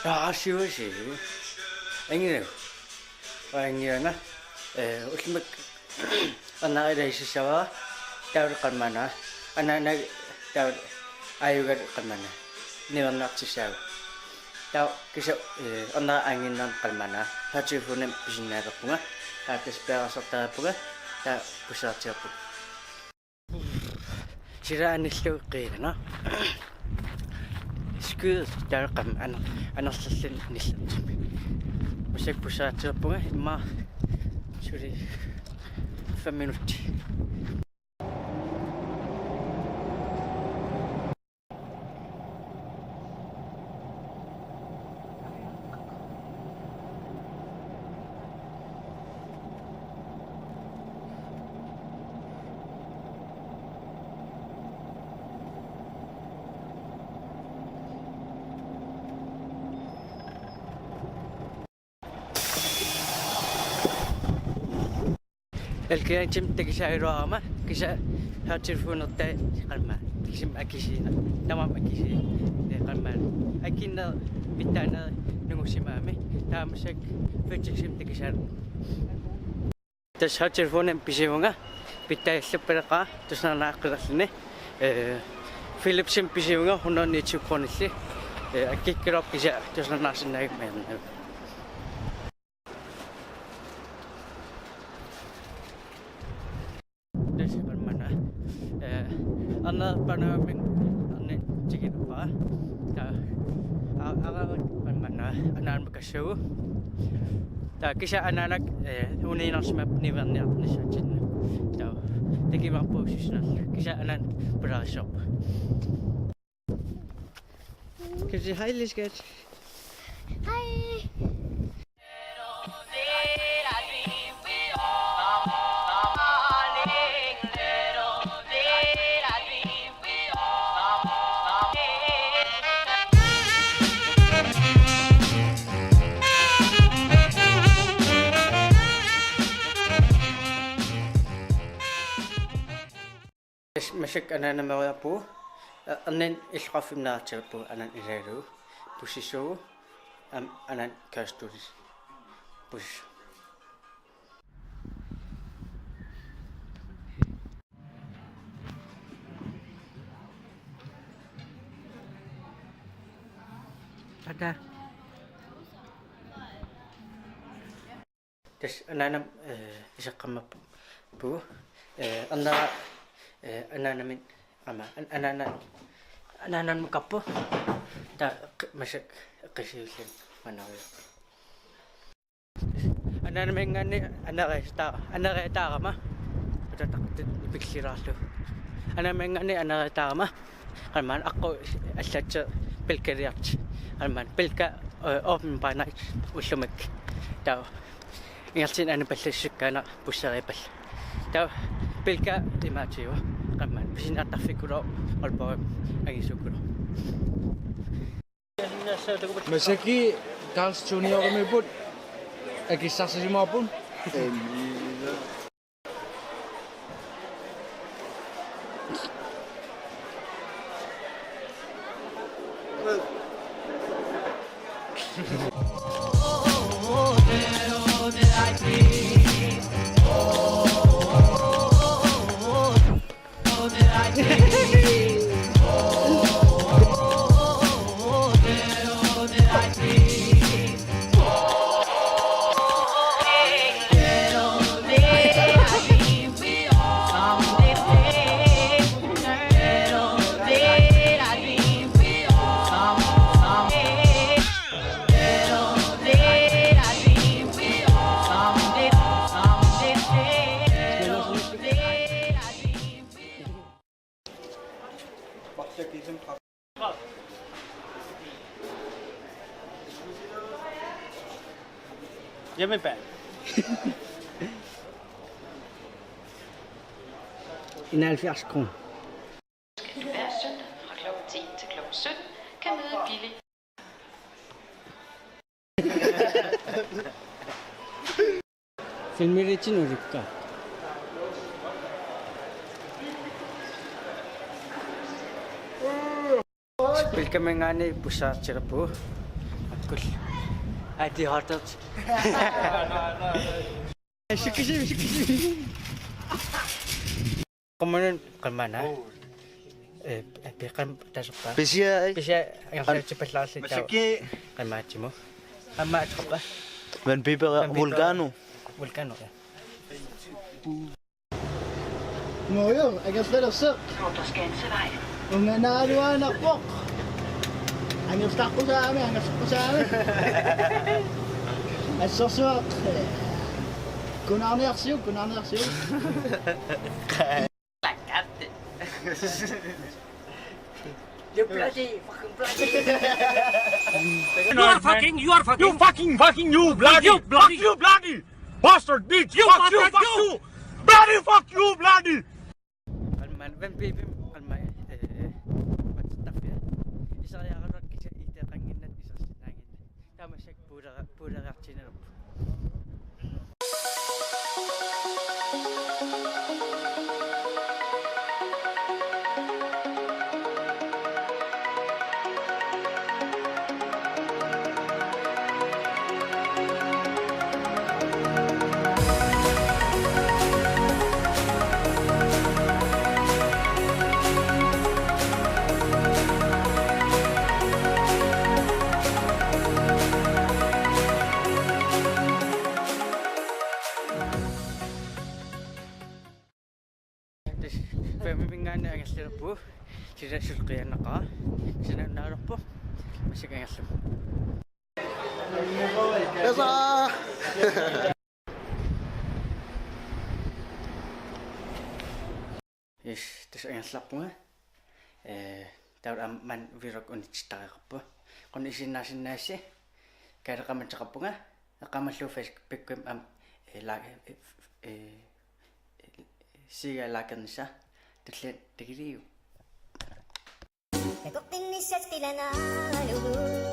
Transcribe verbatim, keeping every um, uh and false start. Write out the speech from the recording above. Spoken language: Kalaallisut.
Taasiusi. Angilagu. Angianga. Eh, ullumikkut ernera ilagissassavara. Taavalu qallunaaq. Anaanaga taavalu aajugalu qallunaaq. Niuerniartussaagut. Taava kisianni, eh, ernera aangiinnarmat qallunaaq. Høretelefonimik pisinnaalerpunga. Taava tassa peerarsortariaqarpunga. Taava pussartiarpunga. Sila anillu qiilana. Skyde taava qam-, an-, anerlerluni nillertumi. Massakkut pussartiarpunga immaqa suli fem minutter. Elgigantimik takusaagiluarama kisianni høretelefonertai qallunaaq. Takusimi akisuuna. Tamarmik akisuuna. Eh, qallunaaq. Akineq pitsaaneq nungussimagamik. Taava massakkut Føteximi takusaagiluarama. Tassa høretelefonimik pisivunga, pitsaagallarpalaqaaq tusarnaarneqarluni. Eh, Philipsimik pisivunga hundrede og niogtyve kronilli. Eh, akikkiluarpoq kisianni tusarnaarsinnaagit majarnagu. Tassa qallunaaq. Eh, ernera panermik ernera tikilerpara. Taava, a-, arara qallunaaq, anaanamik kassugu. Taava kisianni anaanaga, eh, uniinnarsimavoq niuerniarnissatsinnut. Taava, takumaarpugut sinnaallu. Kisianni anaanap pularissavarput. Kan du sige hej, lille skat? Hej. Mas-, massakkut anaanameriarpugut, eh, ernera illoqarfimmi naatsiarpugut anaanap ilagalugu, pussissuugut, aamma anaanap kørestolip pussissuugut. Tata. Tassa anaanamik, eh, isaqqammerpugut. Eh, ernera, eh, anaanamik aamma an-, anaana-, anaanamik mukarpugut. Taava qi-, massakkut eqqissilluni manerujoq. Anaanaminngaanniit aneriataara-, aneriataarama. Utataqattut nipillilaarlugu. Anaanaminngaanniit aneriataarama. Qallunaaq aqqut allattoq Bilkaliartoq. Qallunaaq Bilka, eh, open by night ullumikkut. Taava ingerlaannaq anipallassukkut aana pusseriippallu. Taava Bilka imaatigut. Qallunaaq pisiniartarfikkulooq Aalborgimi angisuukkulooq. Massakkut Carl's Juniorimiipput akissarsisimavoq. Hjemmebane. Enoghalvfjerds kroner. Hver søndag fra klokken ti til klokken sytten kan møde Billy. Filmilitsinnut ulikka. Bilkaminngaanniit pussartilerpugut. Aa, det er hotdog. Shikishimi, shikishimi. Kommunen qamana. Eh, peqam tasoqqa. Pisia, eh. Pisia, angerlartipallaarluta. Masaki. Qamaatsimu. Qamaatsoqqa. Vandpiber. Vandpiber. Vulcano. Vulcano, ja. Moyo, angerlalersoq. Norderskansevej. Unganaaruaannarpoq. Angerlaqqusaami, angerlaqqusaami. Assorsuaq. Kunaarniarsiuk, kunaarniarsiuk. You bloody, fucking bloody. You are fucking, you are fucking. You fucking, fucking, you bloody. You bloody. Fuck you, bloody. Bastard bitch. You fuck you, bastard, fuck you. You. Bloody fuck you, bloody. Qalman, vandpiber, qalman, eh, matsattafia. Isariaqaluak kisa iteqanginnat isarsinnaanginnat. Tamassak puulera-, puuleriartiinnarpoq. Tassa femiminngaanniit angerlarpugut. Sila suleqiaannaqaaq. Sanaannaalerpoq. Massakkut angerlarpugut. Yes, sir. Yes, tassa angerlarpunga. Eh, taava aamma maani vlog unitsittariaqarpunga. Qujanaq isiginnaarsinnaasasi. Kaaleqamatseqarpunga. Eqqaamallugu Facebookimi aamma, eh, like, eh, eh, eh, share likernissaa. Tulliani takiliiuk. Takoqqinnissat qilanaarlugu.